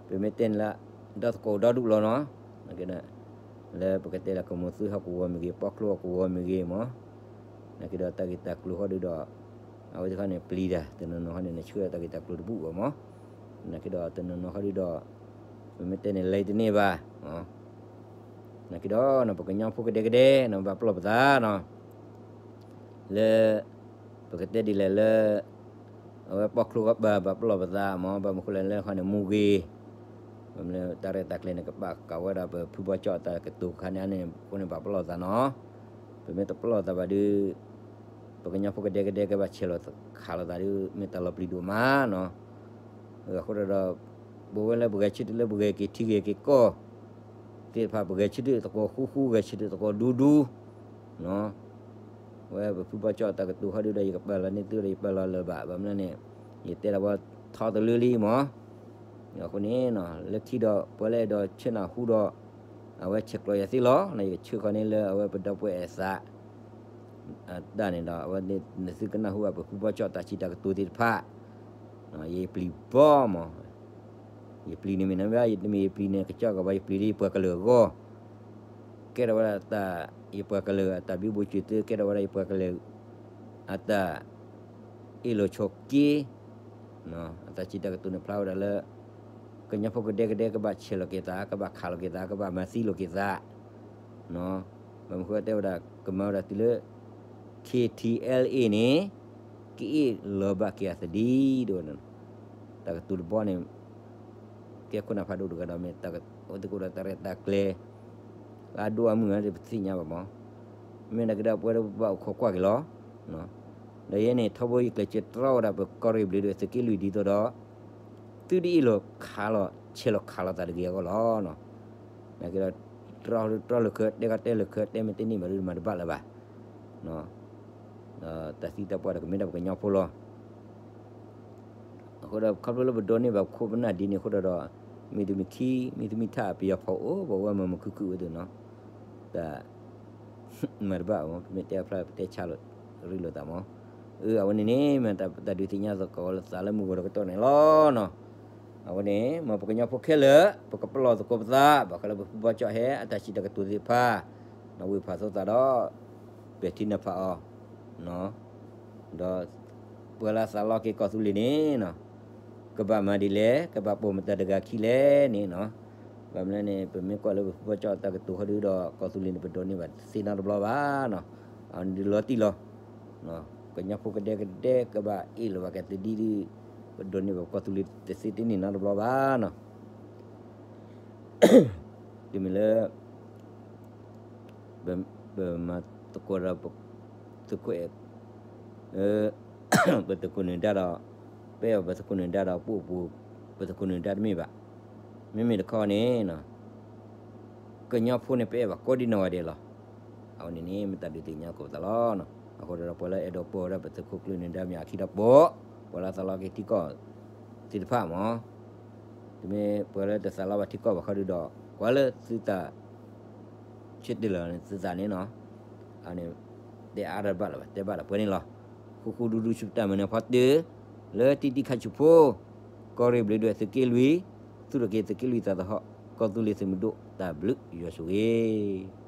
ပမ့ၢ်တဲန့ၣ်လၢ ဒီသကိးဒီဒူၣ်လီၤနီၤ, နာ်က့ဒီး လၢပကတဲလၢကမိၢ်သုဟီၣ်ကဝီၤမ့ၢ်ဂ့ၤ ပီၣ်ချိၣ်ဟီၣ်ကဝီၤမ့ၢ်ဂ့ၤမး, နာ်က့ဒီးတၢ်ဂ့ၢ်တၢ်ကျိၤဟီဒုဒီး အဝဲသ့ၣ်ခီန့ၣ် ပျံၤတၢ် တနီၤနီၤခီန့ၣ် နဆှၢတၢ်ဂ့ၢ်တၢ်ကျိၤတဘူၣ်ဘၣ်မး, နာ်က့ဒီးတနီၤနီၤခီဒုဒီး ပမ့ၢ်တဲန့ၣ် လဲၤတန့ၢ်ဘၣ်, နာ်က့ဒီး ပကညီဖိကဒဲကဒဲ နဘၣ်ပလီၢ်ပသးနီၤ လၢ ပကတဲဒ်လဲၣ်လၢ အဝဲပီၣ်ချိၣ်ဂီၢ်ဘၣ် ဘၣ်ပလီၢ်ပသးမး, ဘၣ်မနုၤဃိလဲၣ်လၢခီန့ၣ် မူဂ့ၤ, ဘၣ်မနုၤလၢတၢ်ရဲၣ်တၢ်ကျဲၤန့ၣ် ကဘၣ်ကးဝဲဒၣ်ပဖုဘီကၠီၣ်အတၢ်ကတိၤခါန့ၣ်န့ၣ် အဃိန့ၣ်ဘၣ်ပလီၢ်သးနီၤ, ပမ့ၢ်တပလီၢ်သးဘၣ်ဒီး ပကညီဖိကဒဲကဒဲကဘၣ်ဆဲးလီၤခးလိာ်သးဒီး မ့ၢ်တၢ်လီၤပျံၤဒိၣ်မးနီၤ, အဃိဒီး ပဝဲလၢပဂဲၤဆၢထၢၣ်လၢပဂဲၤက့ၤထံဂဲၤက့ၤကီၢ် သ့ၣ်တဖၣ် ပဂဲၤဆၢထၢၣ်သကိးဃူဃူ ဂဲၤဆၢထၢၣ်သကိးဒူဒူ ဝဲပဖုဘီကၠီၣ်တၢ်ကတိၤဟီဒုဒီး ယကပာ်လီၤန့ၢ်သုဒီး ယပာ်လီၤလၢၤဘၣ်, ဘၣ်မနုၤလဲၣ်န့ၣ် ယတဲလီၤဝဲထီတလၢလံမး, အဃိန့ၣ် လၢခံဒီး ပှၤလၢအဲၣ်ဒိးဆၢနၢ်ဟူဒီး အဝဲဆဲးကျိးယၤသ့လီၤ, ယကဆှၢဃီန့ၣ်လၢအဝဲပဒီပုၢ်ဝဲၢ်အသး အတၢ်န့ၣ်ဒီး အဝဲန့ၣ်သုကနၢ်ဟူဘၣ်ပဖုဘီကၠီၣ်တၢ်စံးတၢ်ကတိၤသ့ၣ်တဖၣ်, ယပျံၤဘီမး, ယပျံၤန့ၣ်မ့ၢ်နဘၣ် တမ့ၢ်ယပျံၤန့ၣ် ကစၢ်ကဘၣ်ယပျံၤလၢယပှၤကလုာ်အဂီၢ်, ကဲထီၣ်ဝဲဒၣ်တၢ် ယပှၤကလုာ်အတၢ်ဘံဘူစံးသု ကဲထီၣ်ဝဲဒၣ်ယပှၤကလုာ် အတၢ် အ့ၣ်လိာ်ဆိးက့ အတၢ်စံးတၢ်ကတိၤန့ၣ်ဖျါဝဲဒၣ်လၢ ကညီဖိကဒဲကဒဲကဘၣ်ဆဲးလီၤက့ၤသး ကဘၣ်ခးလီၤက့ၤသး ကဘၣ်မၤသံလိာ်က့ၤသး, ဘၣ်မနုၤဃိတဲဝဲဒၣ် ကမၤဝဲဒၣ်တုၤလၢ KTLA န့ၣ် ကအ့ၣ်လီၤဘၣ်က့ၤအသဒံ တဲဝဲဒၣ်, တၢ်ကတိၤတဘီန့ၣ် ကဲခိၣ်နၢ်ဖးဒိၣ်တဂၤဒီး မ့ၢ်တၢ်ကအိၣ်သကိးဒီးတၢ်ရဲၣ်တၢ်ကျဲၤ အဒိၣ်အမုၢ်န့ၣ် ပသ့ၣ်ညါဘၣ်မး, မ့ၢ်နာ်က့ဒီးပဝဲဒၣ်ဘၣ်အိၣ်ခိးကွၢ်က့ၤလီၤ, ဒီးယဲန့ၣ် ထီဘိယကျဲးစၢးတြီဝဲဒၣ်ပကီၢ်ရ့ၣ်ဘျ့းဒိၣ်သုးက့လွံၢ်ဒ်သိးဒီး သုတအ့ၣ်လိာ်ခးလိာ် ဆဲးလီၤခးလိာ်သးတဂ့ၤအဂီၢ်လီၤ. နာ်က့ဒီး တြီတြီလၢာ်ခၢ တဲကီတဲလၢာ်ခၢ တဲမ့ၢ်တန့ၢ်ဘၣ်ဒီးမၤတဘၣ်လၢၤဘၣ်, ဒီးတၢ်သံတၢ်ပှၢ်ဒီးကမ့ၢ်ဒၣ်ပကညီဖိလီၤ. အဃိဒီးခီဖျိလၢပဒိးန့ၢ်ဘၣ်ခိၣ်ပနၢ်ဒ်န့ၣ်အဃိဒီး မ့ၢ်တမ့ၢ်ခံ မ့ၢ်တမ့ၢ်ထၣ် ပယီၤဖီၣ်အိၣ် ပဝဲမၤမုာ်ခုၣ်ခုၣ်ဝဲသ့ၣ်နီၤ, တၢ် မၤတဘၣ်အီၤ ပမ့ၢ်တဲအဖျါ ပတဲဆါလီၤရ့လိာ်သးမး, အဝဲန့ၣ်န့ၣ် မ့ၢ်တၢ်ဒုးသ့ၣ်ညါသကိးလၢသးလၢမုၢ်ဂီၤတကတီၢ်န့ၣ်လီၤနီၤ. အဝဲန့ၣ် မ်ပကညီဖိခဲလၢာ် ပကပလီၢ်သကိးပသး ဘၣ်ဃးလၢပဖုဘီကၠီၣ်ဟဲအတၢ်စံးတၢ်ကတိၤသ့ၣ်တဖၣ်, နီၣ်ဝ့ၢ်ဖးသိသးဒီး ပဲာ်ထံနီၤဖးအီၤ ဒီး ပှၤလၢသးလီက့ၤကီၢ်သူလ့ၤန့ၣ်နီၤ, ကဘၣ်မၤဒ်လဲၣ် ကဘၣ်ပိာ်မတၤတဂၤခံလဲၣ်န့ၣ်နီၤ, ဘၣ်မနုၤလဲၣ်န့ၣ် ပမ့ၢ်ကွၢ်လၢပဖုဘီကၠီၣ်တၢ်ကတိၤဟီဒုဒီး ကီၢ်သူလ့ၤန့ၣ် ပဒိးန့ၢ်ဘၣ်တသ့နီတဘျီဘၣ်နီၤ, အဝဲန့ၣ်ဒုးလီၤတံၢ်လီၤ, ကညီဖိကဒဲကဒဲကဘၣ်အ့ၣ်လိာ်ဘၣ်ကသဒံဒုး ပဒိးန့ၢ်ဘၣ်ကီၢ်သူလ့ၤတသ့တန့ၢ်နီတဘျီဘၣ်နီၤ. တုၤမ့ၢ်လၢ ပမၤသကိးဒီး သုးခိၣ်အဲၣ် ပသုးခိၣ်နၢၤဒါဒီး ပအဲၣ်အီၤပသုးခိၣ်နၢၤဒါဒီး ပအိၣ်ပူၤ ပသုးခိၣ်နၢၤဒါတမ့ၢ်ဘၣ်. မ့မ့ၢ်တခီန့ၣ် ကညီဖိန့ၣ် ပအဲၣ်ဘၣ်ကိးဒံနီၢ်ဂၤဒဲးလီၤ. အဝဲန့ၣ်န့ၣ် မ့ၢ်တၢ်ဒုးသ့ၣ်ညါသကိးပသးလီၤ. အဃိဒီး ပှၤလၢအဲၣ်ဒိးပိာ်ဝဲဒၣ်ပသုးခိၣ်ကျၢၢ်နၢၤဒါမ့ၢ်အခံဒီးပိာ်, ပှၤလၢသးလီက့ၤထံကီၢ်သ့ၣ်တဖၣ်မး တမ့ၢ်ပှၤလၢတသးလီဘၣ်ထံကီၢ်ဘၣ်ခီဒုဒီး ကွၢ်လၢသုတၢ် ဆၢတဲာ်လီၤသုသးန့ၣ်နီၤ, အန့ၣ် တဲအါတဘၣ်လၢၤဘၣ် တဲဘၣ်ဒီးပှဲၤန့ၣ်လီၤ. ဃူဃူဒူဒူဆူပတၢ်မၤနၢၤဖီတၢၢ် လၢတံၢ်တံၢ်ခါဆူၣ်ဖိ, ကီၢ်ရ့ၣ်ဘျ့းဒိၣ်သုးက့လွံၢ်, သူၣ်ထီၣ်က့ၤသုးက့လွံၢ်သးသဟီၣ်, ကီၢ်သူလ့ၤသုးမုၢ်ဒိၣ် တၢ်ဘျုးယွၤဆိၣ်ဂ့ၤ